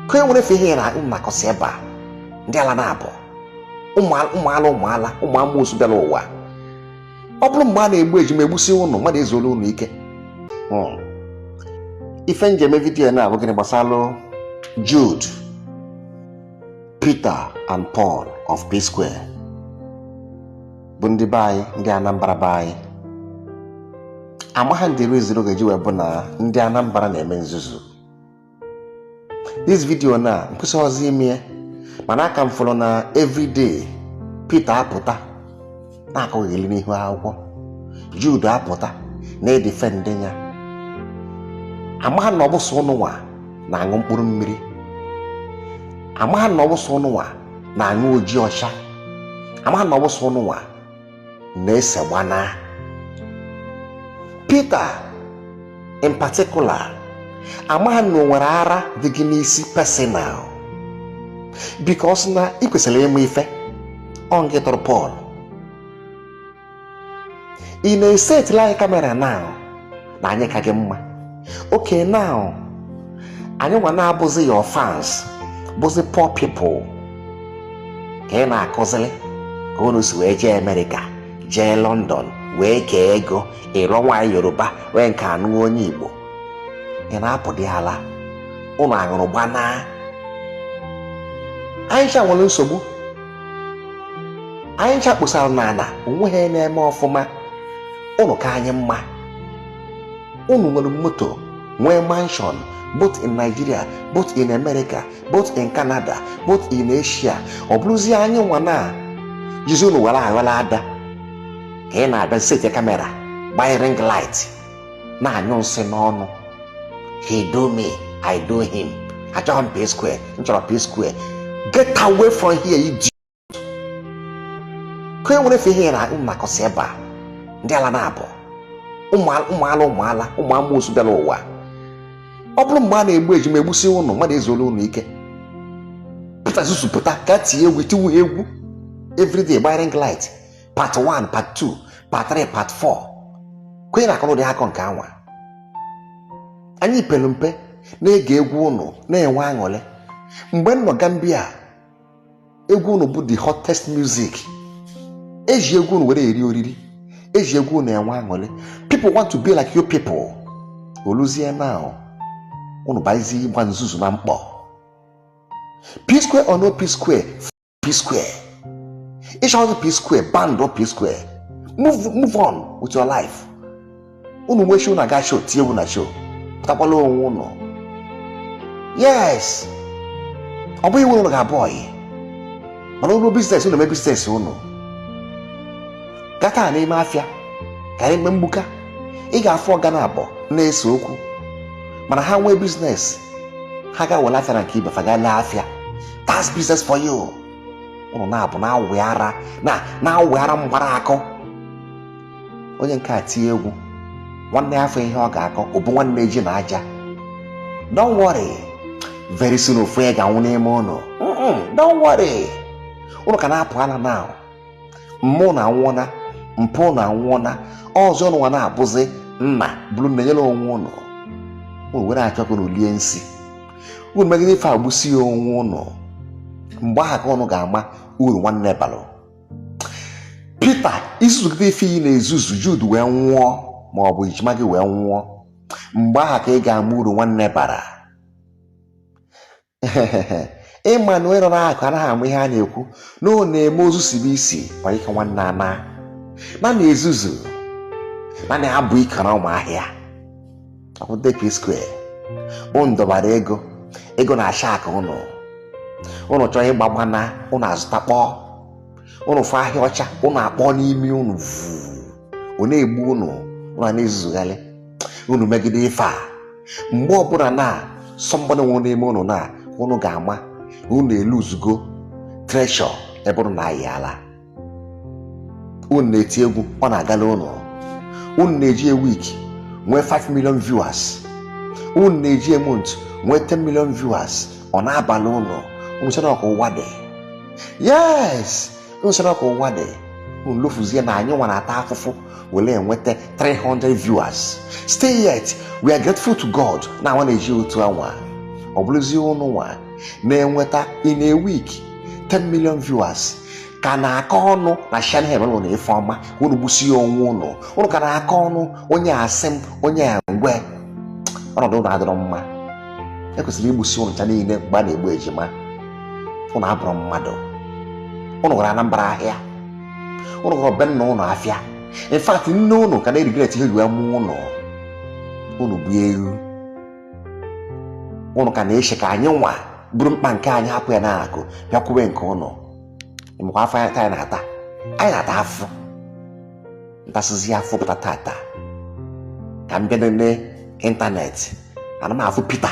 Ka e nwere efe ihe na nnakọsị ebe a, ndị ala na-abụ ụmụala ụmụala ụmụ amoosu bịara ụwa. Ọ bụrụ mgbe a na-egbu ejima egbusi ụnụ, mmadụ ezuola ụnụ ike. Ife njem video na-abụ gịnị gbasalụ Jude, Peter and Paul of P Square, bụ ndị be anyị, ndị Anambra be anyị. Amagha ndị reziri ga-eji wee bụ na ndị Anambra na-eme nzuzu. This video na nkwụsị ọzọ ime, mana aka m fụrụ na everyday Peter apụta na-akọghịli n'ihu akwụkwọ, Jude apụta na-edefend ya. Amagha na ọ bụ sọ ụnụ nwa na-aṅụ mkpụrụ mmiri, amagha na ọ bụ sọ ụnụ nwa na-aṅụ oji ọcha, amagha na ọ bụ sọ ụnụ nwa na-ese gbana. Peter in particular, amagha na o nwere ara dị gị n'isi personal, because na ị kwesịrị ịma ife ọ gị tọrọ Paul. Ị na-esetịla anyị camera now na anyị ka gị mma. Okay, now anyị nwa na-abụzi your fans, bụzi poor people, ka ị na-akụziri ka unu si wee jee Amerịka, jee London, wee kee ego, ịrọ nwaanyị Yoruba wee nke anụ onye Igbo. Ị na-apụ dị ala ụnụ aṅụrụ gbanaa. Anyị ncha nwere nsogbu, anyị ncha kposara n'ala, onweghị na-eme ọfụma. Ụnụ ka anyị mma. Unu nwere moto, nwee mansion, both in Nigeria, both in America, both in Canada, both in Asia. Ọ bụrụzie anyị nwa na jizi unu were aghọla ada ka ị na-abịa sete camera, gbanye ring light, na-anyụ nsị n'ọnụ. He do me, I do him. Achọghị m P Square, m chọrọ P Square. Get away from here, idiot. Ka e nwere efe ihe na nnakọsị ebe a, ndị ala na-abụ ụmụala ụmụala ụmụ amoosu bịara ụwa. Ọ bụrụ mgbe a na-egbu ejima egbusi ụnụ, mmadụ ezuola ụnụ ike. Pụta zuzu, pụta ka tie egwu, tiwu egwu everyday, gbanye ring light, part 1, part 2, part 3, part 4. Kwenye na akọrọ dị akọ nke anwa. Anyị pere mpe na-ege egwu ụnụ, na-enwe aṅụrị. Mgbe m nọ Gambia, egwu ụnụ bụ the hottest music. Eji egwu ụnụ were eri oriri, eji egwu ụnụ enwe aṅụrị. People want to be like you people. Oluzie now, ụnụ bazie ịgba nzuzu na mkpọ. P Square or no P Square, P Square. Ịchọghị P Square, band P Square, move on with your life. Unu nwee show na aga show, tie egwu na show, pụtakwala onwe ụnụ. Yes, ọ bụghị iwu ụnụ ga-abụ ọyị, mana ụlọ business ụnụ eme business ụnụ. Gata n'ime afịa ka anyị mee mgbuka, ị ga-afụ ọga na abọ na-ese okwu, mana ha nwee business, ha ga-were afịa na nke ibe fa ga lee afịa. That's business for you. Ụnụ na-abụ na-awụ ara na na-awụ ara mgbara akọ. Onye nke a tie egwu, nwanne ya afọ ihe ọ ga-akọ ụbụ nwanne ji na aja. Don't worry, very soon ofu onye ga-anwụ n'ime ụnụ. Don't worry, ụnụ ka na-apụ ala now. Mmụ na anwụọna, mpụ na anwụọna ọzọ. Ụnụ nwa na-abụzi nna bụrụ nna nyere onwe ụnụ. Ụnụ were achọ ka ụnụ lie nsị unu megide ife agbụsi ya onwe ụnụ. Mgbe ahụ ka ụnụ ga-ama uru nwanne balụ. Peter, izuzugide ife ị na-ezuzu, Jude wee nwụọ ma ọ bụ ejima gị wee nwụọ, mgbe ahụ ka ị ga-ama uru nwanne bara. Ịma na onye nọ n'akụ anaghị ama ihe a na-ekwu na ọ na-eme ozu sibe isi ma ike nwanne ana na na-ezuzu na na-abụ ike na ụmụahịa. Ọbụde P Square, unu dọbara ego, ego na-acha akụ ụnụ. Ụnụ chọrọ ịgba gbana, ụnụ azụta kpọọ ụnụ fụ ahịa ọcha, ụnụ akpọ n'imi ụnụ vuu, ọ na-egbu ụnụ, ụnụ a na-ezuzugharị. Unu megide ife a, mgbe ọbụla na somebody nwụrụ n'ime ụnụ na ụnụ ga-ama na unu eluzugo treasure ebe ụnụ na-ayị ala. Unu na-eti egwu, ọ na-agala ụnụ. Unu na-eji a week nwee 5 million viewers, unu na-eji a month nwee 10 million viewers, ọ na-abalị ụnụ. Unu chere ọka ụwa dị. Yes, unu chere ọka ụwa dị. Unu lofuzie na anyị nwa na-ata afụfụ were enweta 300 viewers. Still yet we are grateful to God na nwa na-eji otu anwa. Ọ bụrụzie ụnụ nwa na-enweta in a week 10 million viewers ka na-akọ ọnụ na shanhem ụnụ na ife ọma ka unu gbusie onwe ụnụ. Ụnụ ka na-akọ ọnụ, onye asị m, onye a ngwe. Ọnọdụ ụnụ adịrọ mma. Ekwesịrị igbusi ụnụ ncha niile mgbe a na-egbu ejima. Ụnụ abụrụ mmadụ. Ụnụ gara Anambra ahịa, ụnụ gara be nna ụnụ afịa. In fact, nne ụnụ ka na-erigret ihe ji wee mụọ ụnụ. Ụnụ bụ ewu. Ụnụ ka na-eche ka anyị nwa bụrụ mkpa nke anyị hapụ ya na-akụ bịa kwube nke ụnụ. Ịmakwa afọ anyị anyị na-ata? Anyị na-ata afụ ntasịzi afọ pụta tata ka m bịa nene ịntanetị, ana m afụ Peter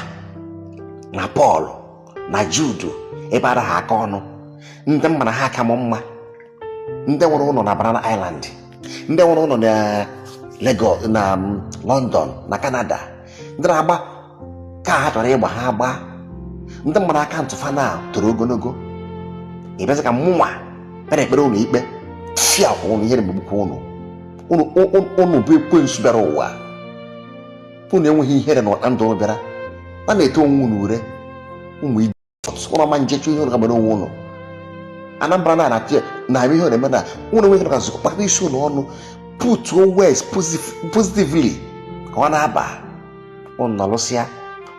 na Paul na Jude ebe ara ha aka ọnụ. Ndị mma na ha aka m mma, ndị nwere ụlọ na Banana Island, ndị nwere ụlọ na Lagos, na London, na Canada, ndị na-agba ka ha chọrọ ịgba ha agba, ndị mmadụ akaụntụ fana toro ogologo. Ị bịazi ka mụnwa kpere ekpere ụnụ ikpe fia kwa ụnụ, ihere megbukwa ụnụ. Ụnụ ụnụ bụ ekwensu bịara ụwa. Ụnụ enweghị ihere na ndụ ụnụ bịara a na-eto onwe ụnụ ure. Ụmụ idiot, ụnụ ọma njechu ihe ụnụ ga mere onwe ụnụ. Anambra na na na ihe ọ na-eme na ụnụ enweghị ka nzukọ kpakọta isi ụnụ ọnụ, put words positively ka ọ na-aba ụnụ nọlụsịa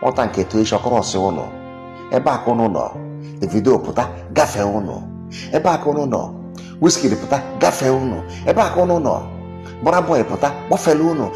ọta nke eto echi ọkọrọsị ụnụ. Ebe a ka ụnụ nọ, Davido pụta gafee ụnụ. Ebe a ka ụnụ nọ, Wizkid pụta gafee ụnụ. Ebe a ka ụnụ nọ, Burna Boy pụta gbafere ụnụ.